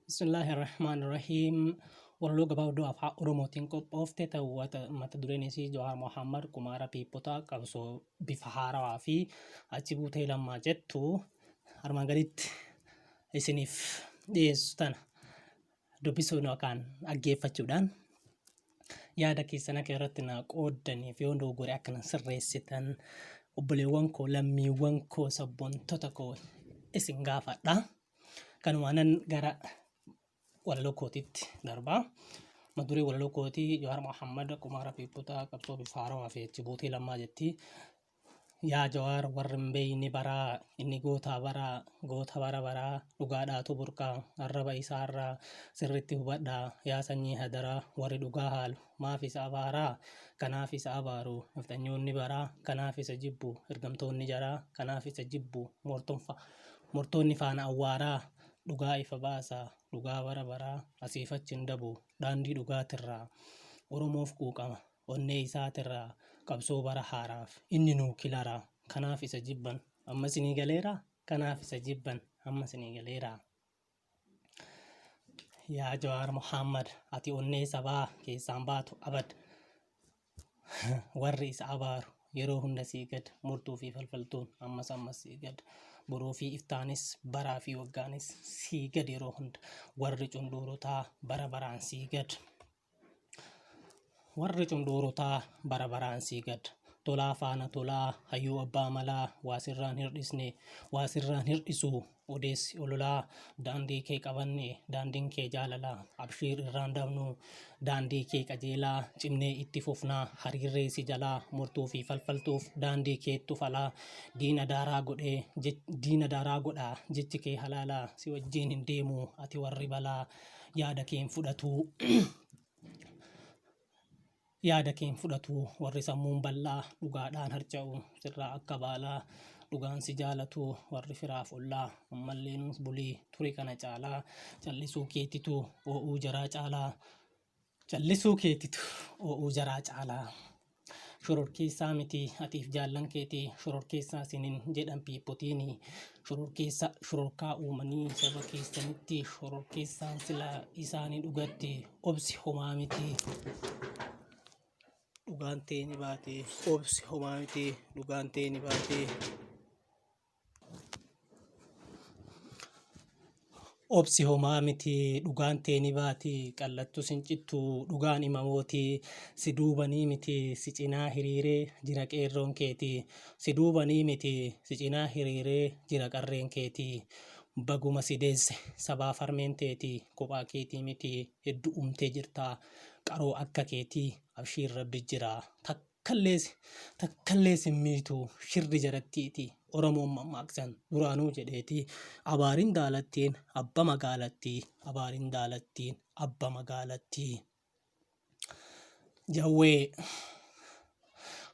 Bismillaahi Rahmaan Rahiim. Walaloo gabaabduu afaan Oromootiin qophoofte ta'u mata dureen isii Jawaar Mohammad Kumaara Piippotaa qabsoo bifa haarawaa fi achi buutee lammaa jettu armaan gaditti isiniif dhiyeessu tana dubbisuun yookaan dhaggeeffachuudhaan yaada keessan akka irratti naa qooddaniif yoo dogoggore akka na sirreessitan obboleewwan koo lammiiwwan koo sabboontota koo isin gaafadha. Kanumaanan gara walaloo kootiitti darbaa. Mata duree walaloo kootii Jawaar Mohammad Kumaara Piippotaa qabsoo bifa haarawaa fi achi buutee lammaa jetti. Yaa Jawaar warri hin beeyne baraa inni gootaa baraa goota bara baraa dhugaadhaatu burqaa arraba isaarraa sirritti hubadhaa yaa sanyii hadaraa warri dhugaa haalu maaf isa abaaraa kanaaf isa abaaru nafxanyoonni baraa kanaaf isa jibbu ergamtoonni jaraa kanaaf isa jibbu mortoonni faana awwaaraa dhugaa ifa baasa dhugaa bara baraa asiif achi hin dabu daandii dhugaatirraa Oromoof quuqama onnee isaatirraa qabsoo bara haaraaf inni nuu kilara kanaaf isa jibban amma isinii galeeraa kanaaf isa jibban amma isinii galeeraa. Yaa Jawaar Mohammad ati onnee sabaa keessaan baatu abad warri isa abaaru yeroo hunda sii gad murtuu fi falfaltuun ammas ammas sii gad boruu fi iftaanis baraa fi waggaanis sii gad yeroo hunda warri cunduurotaa bara baraan sii gad. Warri cunduurotaa bara baraan sii gad. Tolaa faana tolaa, hayyuu abbaa malaa, waa sirraan hirdhisne, waa sirraan hirdhisu, odeessi ololaa, daandii kee qabanne, daandiin kee jaalalaa, abshiir irraan dabnu, daandii kee qajeelaa, cimnee itti fufnaa, hariirree si jalaa, murtuu fi falfaltuuf, daandii keettu falaa, diina daaraa godhee, diina daaraa godhaa, jechi kee halaalaa, si wajjiin hin deemu, ati warri balaa, yaada kee hin fudhatu yaada kee hin fudhatu warri sammuun bal'aa dhugaadhaan harca'u sirraa akka baalaa dhugaan si jaalatu warri firaaf ollaa ammallee nuuf bulii turi kana caalaa callisuu keetitu oo'uu jaraa caalaa callisuu keetitu oo'uu jaraa caalaa. Shororkeessaa miti atiif jaallan keeti shororkeessaa isinin jedhan piippotiini shororkeessa shororkaa uumanii saba keessanitti shororkeessaan sila isaanii dhugatti obsi homaa miti dhugaan tee ni baate obsi homaa miti dhugaan tee ni baate. Obsi homaa miti dhugaan tee ni baati qallattus hin cittu dhugaan imamooti si duubanii miti si cinaa hiriiree jira qeerroon keeti si duubanii miti si cinaa hiriiree jira qarreen keeti baguma si deesse sabaaf harmeen teeti kophaa keetii miti heddu uumtee jirta qaroo akka keetii abshiir rabbi jira takka Takkallee sin miitu shirri jarattiiti Oromoon mammaaksan duraanuu jedheeti abaarin daalattiin abba magaalattii abaarin daalattiin abba magaalattii. Jawwee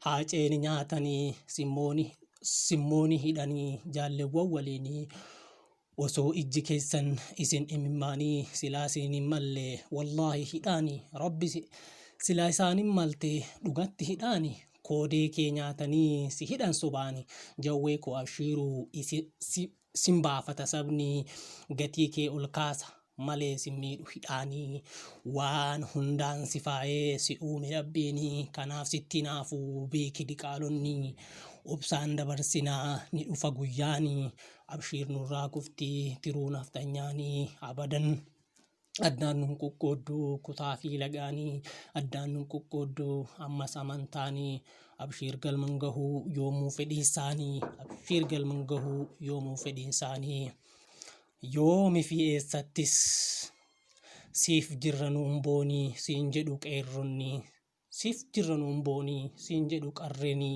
haaceeni nyaatanii simmooni simmooni hidhanii jaalleewwan waliinii osoo ijji keessan isin imimmaanii silaa isin hin malle wallaahi hidhaani rabbi silaa isaan hin malte dhugatti hidhaani koodee kee nyaatanii si hidhan sobaani jawwee koo abshiiruu sin baafata sabni gatii kee ol kaasa malee sin miidhu hidhaani waan hundaan si faayee si uume rabbiini kanaaf sitti hinaafu beeki diqaalonni obsaan dabarsinaa ni dhufa guyyaani Abshiir nurraa kufti tiruu nafxanyaani abadan addaan nun qoqqooddu kutaa fi lagaani addaan nun qoqqooddu ammas amantaani abshiir galman gahuu yoomuu fedhiinsaani abshiir galman gahuu yoomuu fedhiinsaani yoomi fi eessattis siif jirra nuun booni siin jedhu qeerronni siif jirra nuun booni siin jedhu qarreni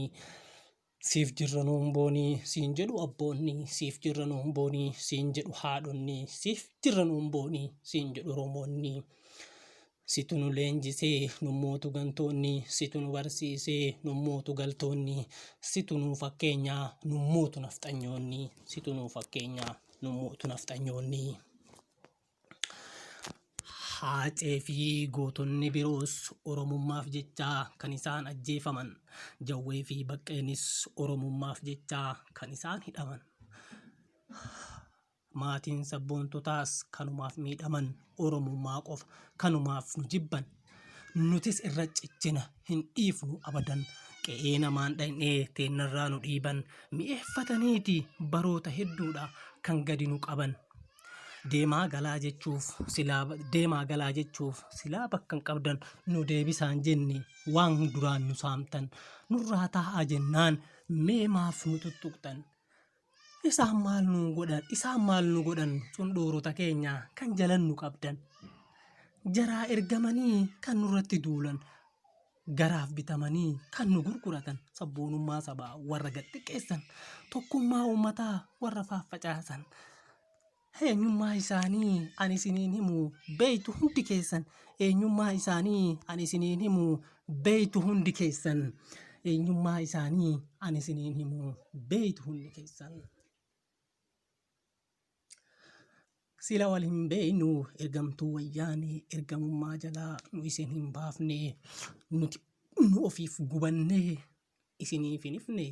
Siif jirra nuun booni siin jedhu abboonni siif jirra nuun booni siin jedhu haadhonni siif jirra nuun booni siin jedhu Oromoonni. Situ nu leenjisee nummootu gantoonni situ nu barsiisee nummootu galtoonni situ nuu fakkeenyaa nummootu nafxanyoonni situ nuu fakkeenyaa nummootu nafxanyoonni. Haacee fi gootonni biroos Oromummaaf jecha kan isaan ajjeefaman. Jawwee fi Baqqeenis Oromummaaf jecha kan isaan hidhaman. Maatiin sabboontotaas kanumaaf miidhaman Oromummaa qofa kanumaaf nu jibban. Nutis irra cichina hin dhiifnu abadan. Qe'ee namaan dhaqnee teennarraa nu dhiiban. Mi'eeffataniiti baroota hedduudha kan gadi nu qaban. Deemaa galaa jechuuf silaa deemaa galaa jechuuf silaa bakka hin qabdan nu deebisaan jenne waan duraan nu saamtan nurraa taa'aa jennaan mee maaf nu tuttuqxan. Isaan maal nu godhan isaan maal nu godhan cundhuurota keenya kan jalan nu qabdan. Jaraa ergamanii kan nurratti duulan garaaf bitamanii kan nu gurguratan sabboonummaa sabaa warra gad xiqqeessan tokkummaa uummataa warra faaffacaasan eenyummaa isaanii ani isiniin himu beeytu hundi keessan eenyummaa isaanii ani isiniin himu beeytu hundi keessan eenyummaa isaanii ani isiniin himu beeytu hundi keessan. Sila wal hin beeynu ergamtuu wayyaanee ergamummaa jalaa nu isin hin baafne nuti nu ofiif gubannee isiniif hin ifne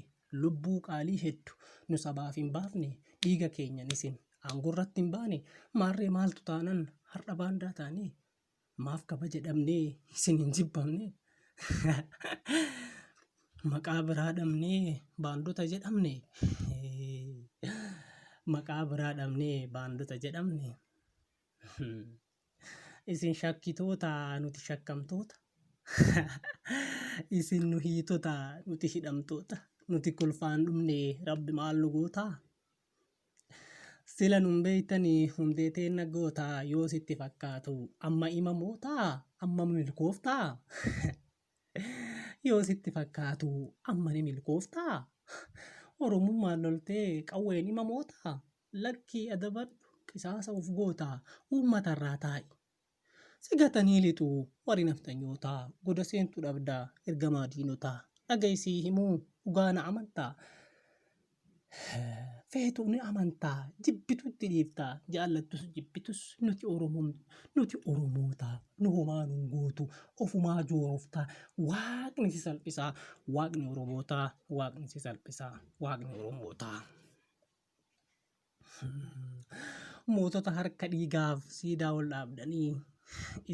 lubbuu qaalii heddu nu sabaaf hin baafne dhiiga keenyan isin aangorratti hin baane maarree maaltu taanan har'a baandaa taane maaf kabaja dhabnee isin hin jibbamne maqaa biraa dhabnee baandota jedhamne maqaa biraa dhabnee baandota jedhamne isin shakkitoota nuti shakkamtoota isin nu hiitota nuti hidhamtoota nuti kolfaan dhumne rabbi maal nu gootaa Sila nun beeytanii hundee teenna goota yoo sitti fakkaatu amma ima mootaa amma milkooftaa yoo sitti fakkaatu amma ni milkooftaa Oromummaan loltee qawween ima mootaa lakkii adabadhu qisaasa of goota uummatarraa taa'i Si gatanii lixu warri nafxanyootaa goda seentu dhabda ergamaa diinotaa dhaga'i sii himuu dhugaa na amantaa feetu ni amantaa jibbitu itti dhiiftaa jaallattus jibbitus nuti oromoon nuti oromoota nu homaa nun gootu ofumaa jooroftaa waaqni si salphisaa waaqni oromootaa waaqni si salphisaa waaqni oromootaa. Mootota harka dhiigaaf siidaa ol dhaabdanii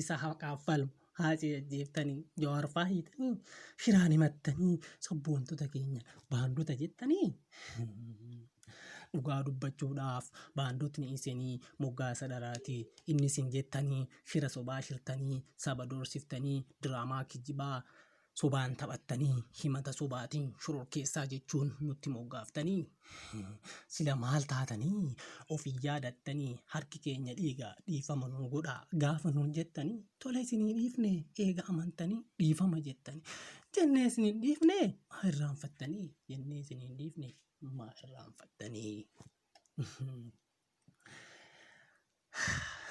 isa haqaaf falmu haacee ajjeeftanii jawaar faa hiitanii shiraan himattanii sabboontota keenya baandota jettanii dhugaa dubbachuudhaaf baandotni isinii moggaasa dharaati inni isin jettanii shira sobaa shirtanii saba doorsiftanii diraamaa kijibaa sobaan taphattanii himata sobaatiin shororkeessaa jechuun nutti moggaaftanii sila maal taatanii of hin yaadattanii harki keenya dhiiga dhiifama nuu godhaa gaafa nuun jettanii tole isinii dhiifne eega amantanii dhiifama jettanii jennee isinii dhiifne maa irraanfattanii jennee isinii dhiifne maa irraanfattanii.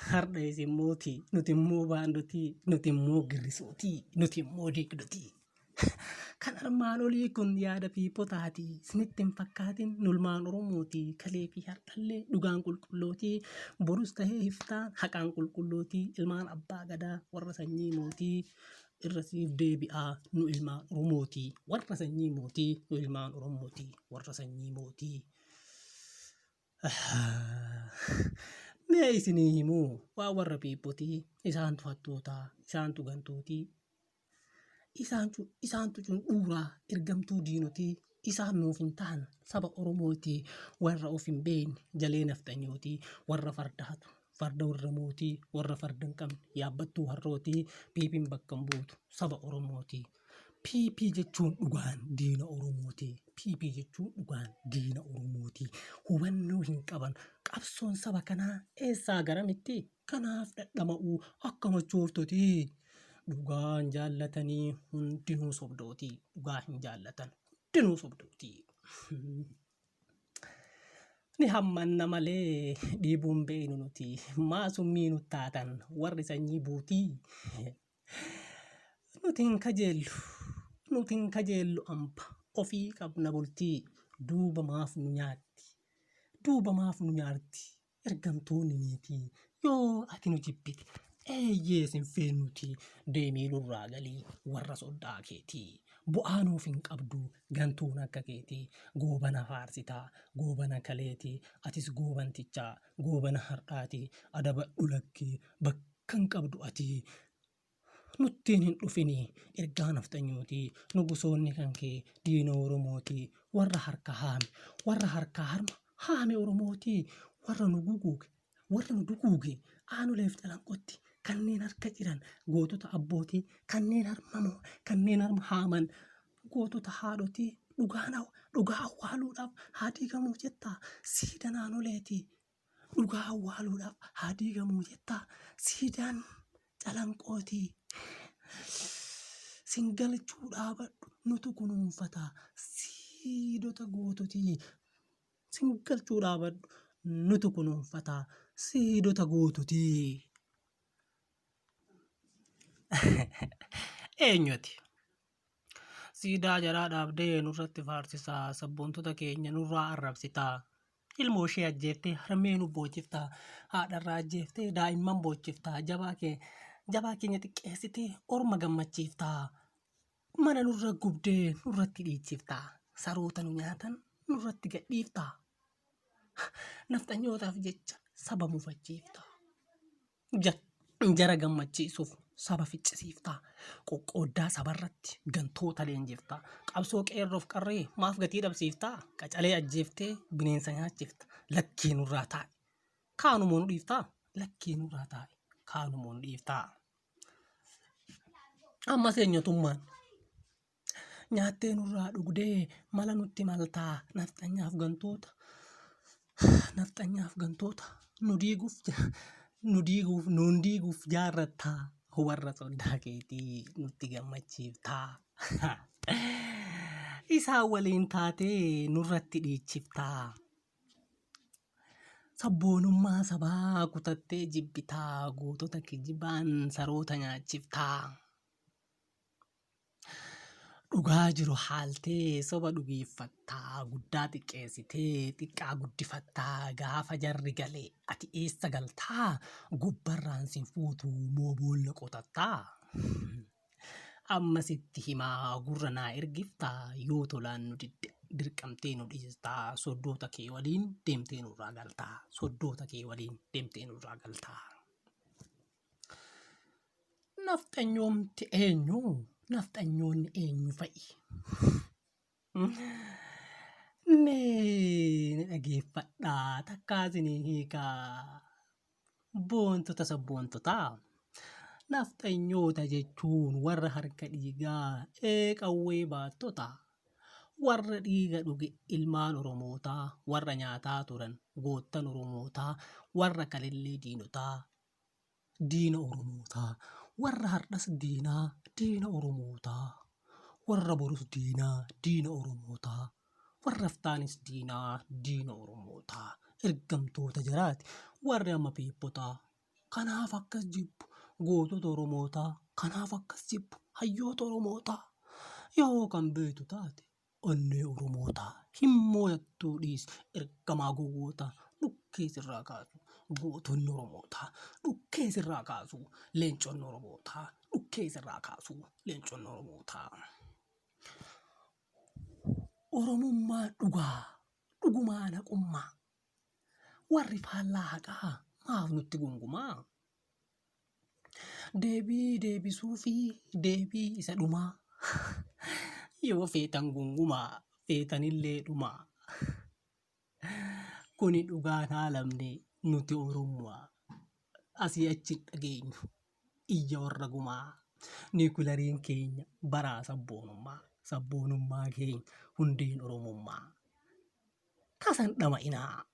Har'a isin mootii, nuti immoo baandotii, nuti immoo girrisootii, nuti immoo diigdotii. Kan armaan olii kun yaada piipotaati. Isinitti hin fakkaatin nulmaan Oromooti. Kalee fi har'allee dhugaan qulqullootii. Borus tahee hiftaan haqaan qulqullootii. Ilmaan abbaa gadaa warra sanyii mootii. Irra siif deebi'aa nu ilmaan Oromooti. Warra sanyii mootii nu ilmaan Oromooti. Warra sanyii mootii. Mee isinii himuu waan warra piiphotii isaantu hattootaa isaantu gantootii isaantu isaantu cundhuuraa ergamtuu diinotii isaan nuuf hin tahan saba Oromootii warra of hin beekne jalee nafxanyootii warra fardaatu farda warra mootii warra farda hin qabne yaabbattuu harrootii piipiin bakka hin buutu saba Oromootii. PP jechuun dhugaan diina Oromooti. PP jechuun dhugaan diina Oromooti. Hubannoo hin qaban. Qabsoon saba kanaa eessaa garamitti? Kanaaf dhadhama'uu akka machooftuti. Dhugaan jaallatanii hundinuu sobdooti. Dhugaa hin jaallatan hundinuu sobdooti. Ni hammanna malee dhiibuun beeknu nuti. Maa summii nu taatan warri sanyii buutii. Nuti hin kajeellu, nuti hin kajeellu amba ofii qabna bultii duuba maaf nu nyaatti, duuba maaf nu nyaarti ergamtoonni niitii yoo ati nu jibbite eeyyee sin feenuti deemii nurraa galii warra soddaa keetii Bu'aa nuuf hin qabdu gantuun akka keetii. Goobana faarsitaa, goobana kaleetii, atis goobantichaa, goobana har'aatii. Adabadhu lakkii, bakka hin qabdu ati. Nuttiin hin dhufini ergaa nafxanyootii, nugusoonni kan kee diina Oromootii, warra harka haame, warra harkaa harma haame Oromootii, warra nu guguuge, warra nu duguuge Aanoleef Calanqotti kanneen harka ciran gootota abbootii, kanneen harma moo kanneen harma haaman gootota haadhotii, dhugaan dhugaa awwaaluudhaaf haa diigamuu jettaa siidaan Aanoleetii. Dhugaa awwaaluudhaaf haa diigamuu jettaa siidaan Calanqootii. Sin galchuu dhaabadhu nutu kunuunfataa siidota goototii. Sin galchuu dhaabadhu nutu kunuunfataa siidota goototii. Eenyu ati? Siidaa jaraa dhaabdee nurratti faarsisaa, sabboontota keenya nurraa arrabsitaa. Ilmoo ishee ajjeeftee harmee nu boochiftaa, haadharraa ajjeeftee daa'imman boochiftaa, jabaa kee jabaa keenya xiqqeessitee orma gammachiiftaa. Mana nurra gubdee nurratti dhiichiftaa, saroota nu nyaatan nurratti gadhiiftaa. Nafxanyootaaf jecha saba mufachiiftaa. Jara gammachiisuuf saba ficcisiifta. Qoqqooddaa sabarratti gantoota leenjifta. Qabsoo qeerroof qarree maaf gatii dhabsiifta? Qacalee ajjeeftee bineensa nyaachifta. Lakkii nurraa taa'i. Kaanumoo nu dhiiftaa? Lakkii nurraa taa'i. Kaanumoo nu dhiiftaa? Ammas eenyutummaan nyaattee nurraa dhugdee mala nutti maltaa nafxanyaaf gantoota nafxanyaaf gantoota nu diiguuf nu diiguuf nuun diiguuf jaarrattaa warra soddaa keetii nutti gammachiiftaa isaan waliin taatee nurratti dhiichiftaa. Sabboonummaa sabaa kutattee jibbitaa gootota kijibaan saroota nyaachiftaa. Dhugaa jiru haaltee soba dhugeeffattaa guddaa xiqqeessitee xiqqaa guddifattaa gaafa jarri gale ati eessa galtaa gubbarraan sin fuutu moo boolla qotattaa. Amma sitti himaa gurra naa ergiftaa yoo tolaan nu didde dirqamtee nu dhiistaa soddoota kee waliin deemtee nurraa galtaa soddoota kee waliin deemtee nurraa galtaa. Nafxanyoomti eenyu? Nafxanyoonni eenyu fa'i? Mee ni dhageeffadhaa takkaa isinii hiikaa. Boontota sabboontotaa. Nafxanyoota jechuun warra harka dhiigaa ee qawwee baattota. Warra dhiiga dhuge ilmaan Oromootaa, warra nyaataa turan goottan Oromootaa, warra kalellee diinotaa. Diina Oromootaa, warra hardhas diinaa, diina Oromootaa, warra borus diinaa, diina Oromootaa, warra iftaanis diinaa, diina Oromootaa, ergamtoota jaraati, warri amma piippotaa, kanaaf akkas jibbu gootota Oromootaa, kanaaf akkas jibbu hayyoota Oromootaa, yoo kan beektu taate Onnee Oromootaa hin mooyattuu dhiisi ergamaa gowwootaa dhukkee sirraa kaasu gootonni Oromootaa dhukkee sirraa kaasu leenconni Oromootaa dhukkee sirraa kaasu leenconni Oromootaa. Oromummaa dhugaa dhugumaan haqummaa warri faallaa haqaa maaf nutti gungumaa? Deebii deebisuu fi deebii isa dhumaa. Yoo feetan gungumaa, feetanillee dhumaa. Kuni dhugaan haalamne nuti Oromummaa. Asii achi hin dhageenyu iyya warra gumaa. Niikulariin keenya baraa sabboonummaa. Sabboonummaa keenya hundeen Oromummaa. Tasan dhama'inaa.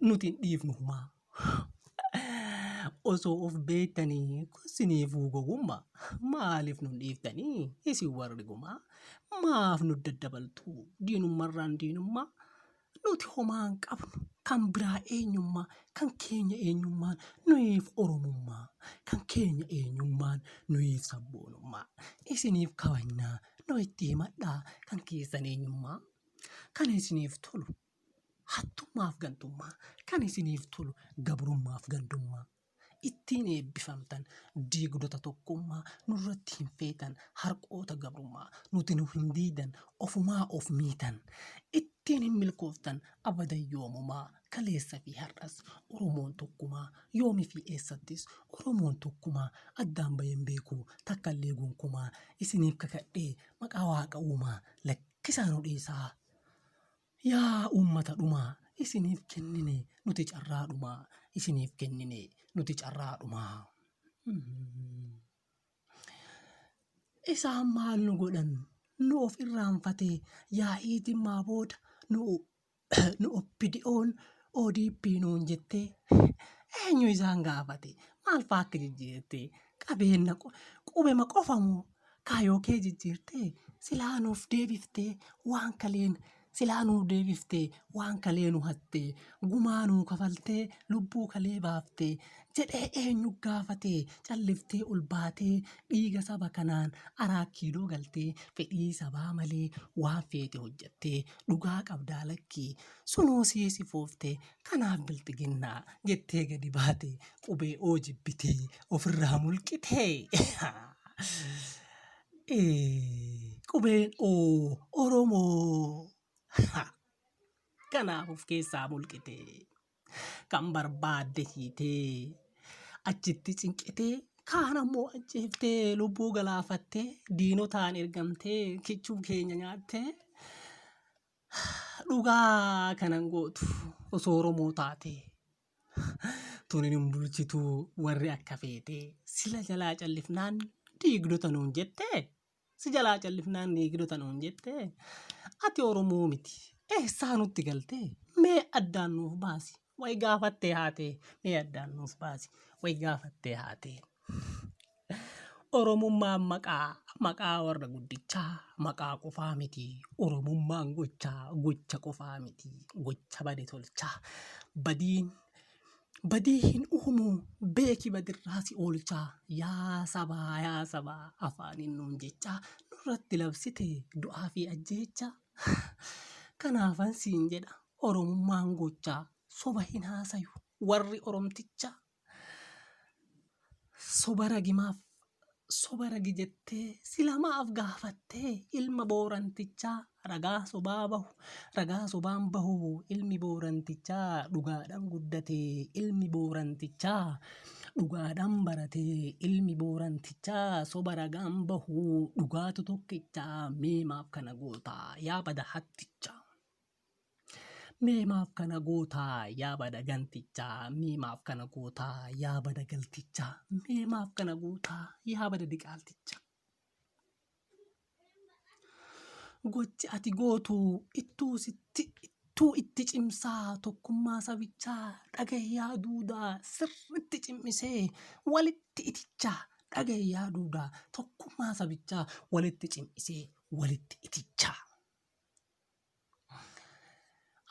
Nuti hin dhiifnu humaa. Osoo of beektanii kun siniifuu gowwummaa. Maaliif nun dhiiftanii isin warri gumaa? Maaf nu daddabaltu diinummarraan diinummaa? Nuti homaa hin qabnu kan biraa eenyummaa kan keenya eenyummaan nuyiif oromummaa kan keenya eenyummaan nuyiif sabboonummaa isiniif kabajnaa nu itti himadhaa kan keessan eenyummaa kan isiniif tolu hattummaaf gantummaa, kan isiniif tolu gabrummaaf gandummaa. Ittiin eebbifamtan diigdota tokkummaa nurratti hin feetan harqoota gabrummaa nuti nu hin diidan ofumaa of miitan ittiin hin milkooftan abadan yoomumaa kaleessa fi har'as Oromoon tokkumaa yoomi fi eessattis Oromoon tokkumaa addaan bahee hin beeku takkallee gonkumaa isiniif kakadhee maqaa waaqa uumaa lakkisaa nu dhiisaa Yaa uummata dhumaa isiniif kennine nuti carraa dhumaa isiniif kennine nuti carraa dhumaa. Isaan maal nu godhan nu of irraanfate yaa'ii Jimmaa booda nu nu OPDOn ODP nuun jettee eenyu isaan gaafate maal faa akka jijjiirte qabeenna qubema qofa moo kaayoo kee jijjiirtee silaa nuuf deebiftee waan kaleen silaa nuuf deebiftee waan kalee nu hattee gumaa nuu kafaltee lubbuu kalee baaftee jedhee eenyu gaafatee calliftee ol baatee dhiiga saba kanaan araa kiiloo galtee fedhii sabaa malee waan feete hojjattee dhugaa qabdaa lakkii sunuu sii sifooftee kanaaf bilxiginnaa jettee gadi baate qubee oo jibbitee ofirraa mulqitee. Qubeen oo Oromoo kanaaf of keessaa mulqitee kan barbaadde hiitee achitti cinqitee kaan ammoo ajjeeftee lubbuu galaafattee diinotaan ergamtee kichuu keenya nyaattee dhugaa kanan gootu osoo Oromoo taatee. Tunin hin bulchitu warri akka feetee sila jalaa callifnaan diigdota nuun jettee si jalaa callifnaan diigdota nuun jettee ati Oromoo miti eessaa nutti galtee mee addaan nuuf baasi way gaafattee haatee mee addaan nuuf baasi way gaafattee haatee. Oromummaan maqaa maqaa warra guddichaa maqaa qofaa miti. Oromummaan gochaa gocha qofaa miti. Gocha bade tolchaa. Badiin badii hin uumu beeki badirraa si oolchaa. Yaa sabaa yaa sabaa afaaniin nuun jechaa nurratti labsite du'aa fi ajjeechaa. Kanaafan siin jedha Oromummaan gochaa soba hin haasayu warri Oromtichaa. Soba ragi maaf soba ragi jettee sila maaf gaafattee ilma boorantichaa ragaa sobaa bahu ragaa sobaan bahu ilmi boorantichaa dhugaadhaan guddate ilmi boorantichaa dhugaadhaan barate ilmi boorantichaa soba ragaan bahu dhugaatu tokkichaa mee maaf kana gootaa yaa bada hattichaa. Mee maaf kana gootaa yaa bada gantichaa mee maaf kana gootaa yaa bada galtichaa mee maaf kana gootaa yaa bada diqaaltichaa. Gochi ati gootu ittuu sitti ittuu itti cimsaa tokkummaa sabichaa dhagahi yaa duudaa sirritti cimmisee walitti itichaa dhagahi yaa duudaa tokkummaa sabichaa walitti cimmisee walitti itichaa.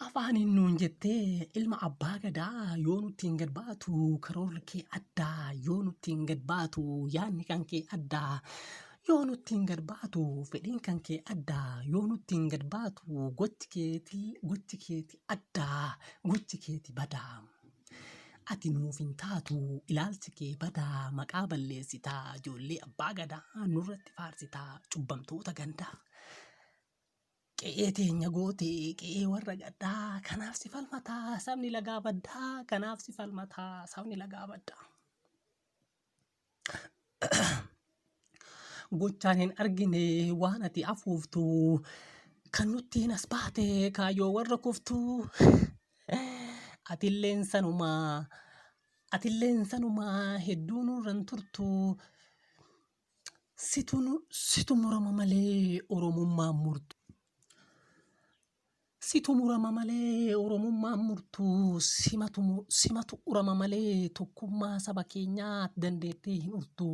Afaaniin nuun jettee ilma abbaa gadaa yoo nutti hin gad baatu karoorri kee addaa yoo nutti hin gad baatu yaadni kan kee addaa yoo nutti hin gad baatu fedhiin kan kee addaa yoo nutti hin gad baatu gochi keeti gochi keeti addaa gochi keeti badaa. Ati nuuf hin taatu ilaalchi kee badaa maqaa balleessitaa ijoollee abbaa gadaa nurratti faarsitaa cubbamtoota gandaa. Qe'ee teenya goote qe'ee warra gaddaa kanaaf si falmataa sabni lagaa baddaa kanaaf si falmataa sabni lagaa baddaa. Gochaan hin argine waan ati afuuftu kan nuttiin as baate kaayyoo warra kuftu atilleen sanumaa atilleen sanumaa hedduu nurran turtu. Situ nu situ murama malee Oromummaan murtu. Situ murama malee Oromummaan murtu. Simatu mu- simatu urama malee tokkummaa saba keenyaa dandeettee hin urtu.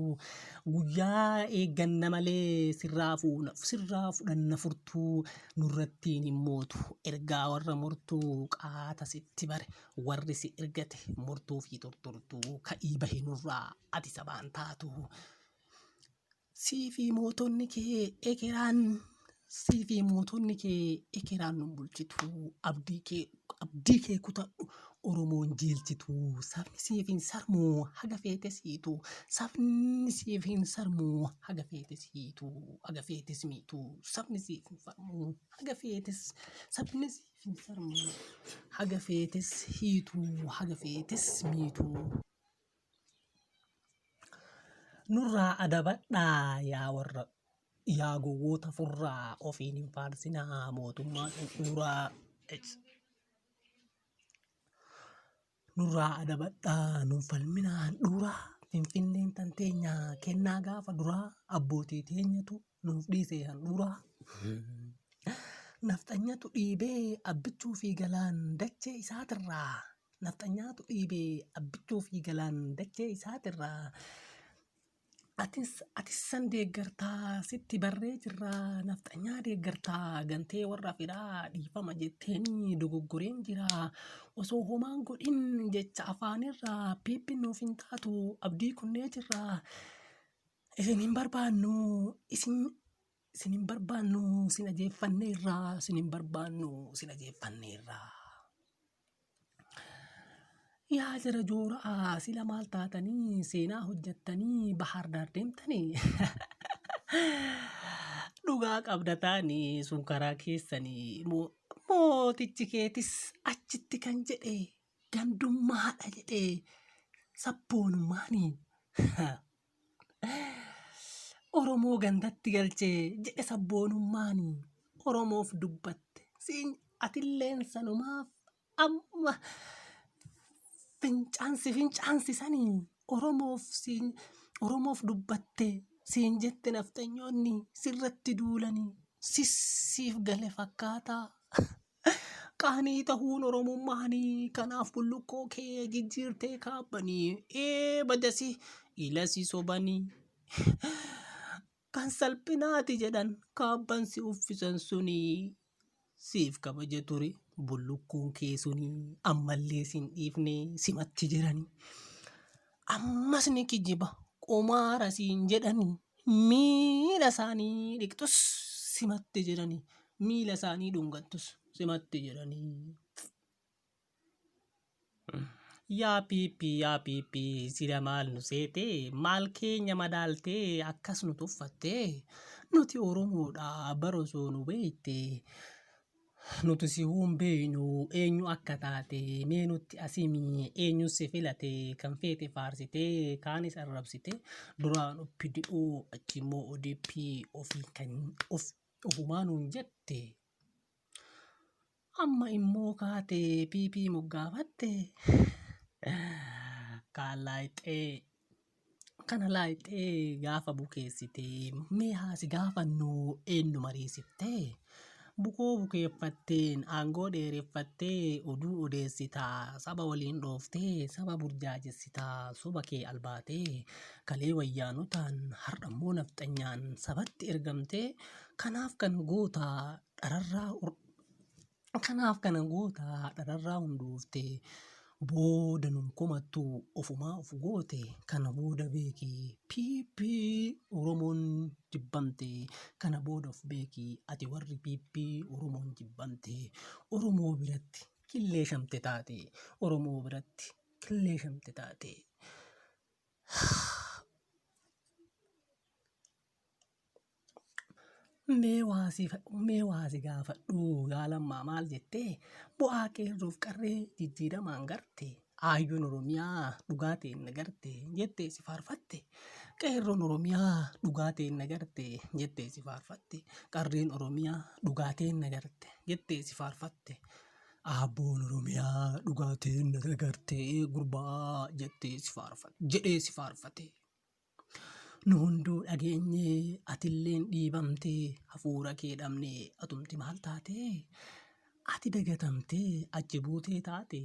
Guyyaa eegganna malee sirraa fuuna sirraa fudhanna furtuu nurrattiin hin mootu. Ergaa warra murtuu qaata sitti bare warri si ergate murtuu fi tortortuu ka'ii bahi nurraa ati sabaan taatu. Sii fi mootonni kee ekeraan sii fi mootonni kee ekeraan nun bulchitu abdii kee abdii kee kutadhu Oromoon jiilchitu sabni siif hin sarmu haga feete siitu sabni siif hin sarmu haga feete siitu haga feetes miitu sabni siif hin farmu haga feetes sabni siif hin sarmu haga feetes hiitu haga feetes miitu. Nurraa adabadhaa yaa warra yaa gowwoota furraa ofiin hin faarsinaa mootummaa xinxuuraa. Nurraa adabadhaa nun falminaa handhuuraa Finfinneen tan teenya kennaa gaafa duraa abbootii teenyatu nuuf dhiise handhuuraa. Nafxanyatu dhiibee abbichuu fi galaan dachee isaatirraa. Nafxanyaatu dhiibee abbichuu fi galaan dachee isaatirraa. Atis atis san deeggartaa sitti barree jirraa nafxanyaa deeggartaa gantee warra firaa dhiifama jetteeni dogoggoreen jira osoo homaan godhin jecha afaanirraa piippiin nuuf hin taatu abdii kunnee jirraa isin hin barbaannu isin isin hin barbaannu isin ajeeffanneerraa isin hin barbaannu isin ajeeffanneerraa. Yaa jara joora'a sila maal taatanii seenaa hojjettanii Bahaar Daar deemtanii? Dhugaa qabda taanii sun karaa keessanii mootichi keetis achitti kan jedhe gandummaadha jedhe sabboonummaanii. Oromoo gandatti galche jedhe sabboonummaani Oromoof dubbatte siin atilleen sanumaaf amma fincaansi fincaansi sanii Oromoof siin Oromoof dubbatte siin jette nafxanyoonni sirratti duulanii sissiif gale fakkaataa. Qaanii tahuun Oromummaanii kanaaf bullukkoo kee jijjiirtee kaabbanii ee badasi ilasi sobanii kan salphinaati jedhan kaabban si uffisan suni siif kabaja ture bullukkoon kee suni ammallee sin dhiifne simatti jiranii ammas ni kijiba qumaara siin jedhanii miila isaanii dhiqxus simatti jiranii miila isaanii dhungattus simatti jiranii. Yaa PP yaa PP sila maal nu seete maal keenya madaaltee akkas nu tuffatte nuti Oromoodha bara osoo nu beekte Nuti si hin beeknu eenyu akka taate mee nutti as himi eenyu si filate kan feete faarsite kaanis arrabsite duraan OPDO achi immoo ODP ofii kan of ofumaa nuun jette amma immoo kaate PP moggaafatte kaan laayixee kana laayixee gaafa bukeessite mee haa si gaafannu eenyu mariisiftee bukoo bukeeffatteen aangoo dheereffattee oduu odeessitaa saba waliin dhooftee saba burjaajessitaa soba kee albaatee kalee wayyaanotaan har'ammoo nafxanyaan sabatti ergamtee kanaaf kan goota dhararraa Kanaaf kana goota dhararraa hundoofte booda nun komattu ofumaa of goote kana booda beeki PP Oromoon jibbamte kana booda of beeki ati warri PP Oromoon jibbamte Oromoo biratti killee shamte taate Oromoo biratti killee shamte taate. Mee waa si mee waa si gaafadhu yaa lammaa maal jettee bu'aa qeerroof qarree jijjiiramaan garte aayyuun Oromiyaa dhugaa ta'een na garte jettee si faarfatte qeerroon Oromiyaa dhugaa ta'een na garte jettee si faarfatte qarreen Oromiyaa dhugaa ta'een na garte jettee si faarfatte aabboon Oromiyaa dhugaa ta'een na garte gurbaa jettee si faarfatte jedhee si faarfate. Nu hunduu dhageenye atilleen dhiibamtee hafuura kee dhabne atumti maal taate? Ati dagatamtee achi buutee taate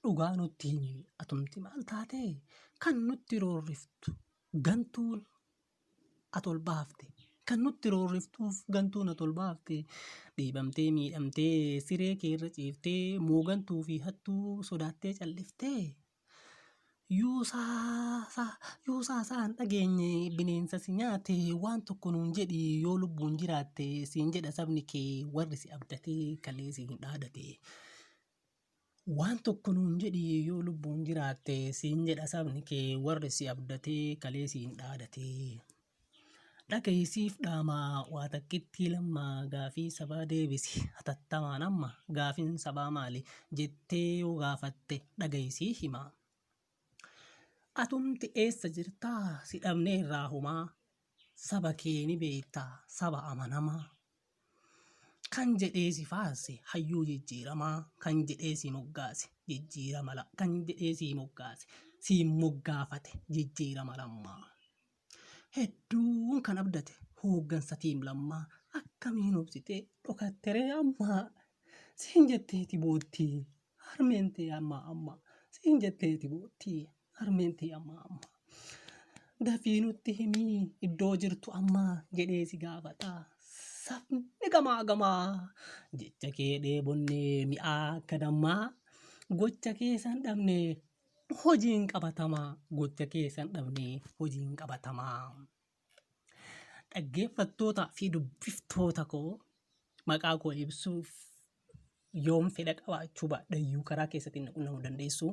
dhugaa nutti himi atumti maal taate? Kan nutti roorriftu gantuun ati ol baafte kan nutti roorriftuuf gantuun ati ol baafte dhiibamtee miidhamtee siree kee irra ciiftee moogantuu fi hattuu sodaattee calliftee Yoo saasaa hin dhageenye bineensa si nyaate waan tokko nuun jedhi yoo lubbuun jiraatte siin jedha sabni kee warri si abdatee kalee si hin dhaadate. Waan tokko nuun jedhi yoo lubbuun jiraatte siin jedha sabni kee warri si abdatee kalee siin dhaadatee. Dhagahi siif dhaama waa takkittii lamma gaafii sabaa deebisi hatattamaan amma gaafiin sabaa maali jettee yoo gaafatte dhagahi sii hima. Atumti eessa jirtaa si dhabneerraa homaa saba kee ni beektaa saba amanamaa. Kan jedhee si faarse hayyuu jijjiiramaa kan jedhee si moggaase jijjiirama la kan jedhee si moggaase si moggaafate jijjiirama lammaa. Hedduun kan abdate hooggansa tiim lammaa akkamiin obsitee dhokatteree ammaa siin jetteeti boottii harmeen tee ammaa amma siin jetteeti boottii harmeen tee ammaa amma. Dafii nutti himii iddoo jirtu ammaa jedhee si gaafata. Sabni gamaa gamaa jecha kee dheebonnee mi'aa akka dammaa gocha kee san dhabnee hojiin qabatamaa gocha kee san dhabnee hojiin qabatamaa. Dhaggeeffattoota fi dubbiftoota koo maqaa koo ibsuuf yoom fedha qabaachuu baadhayyuu karaa keessatti na qunnamuu dandeessu.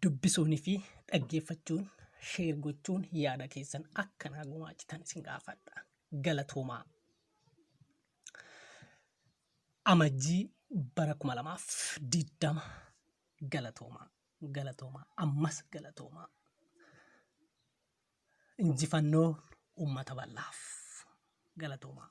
Dubbisuunii fi dhaggeeffachuun sheer gochuun yaada keessan akka naa gumaachitan isin gaafadha. Galatoomaa. Amajjii bara 2020 galatoomaa. Galatoomaa. Ammas galatoomaa. Injifannoo uummata bal'aaf. Galatoomaa.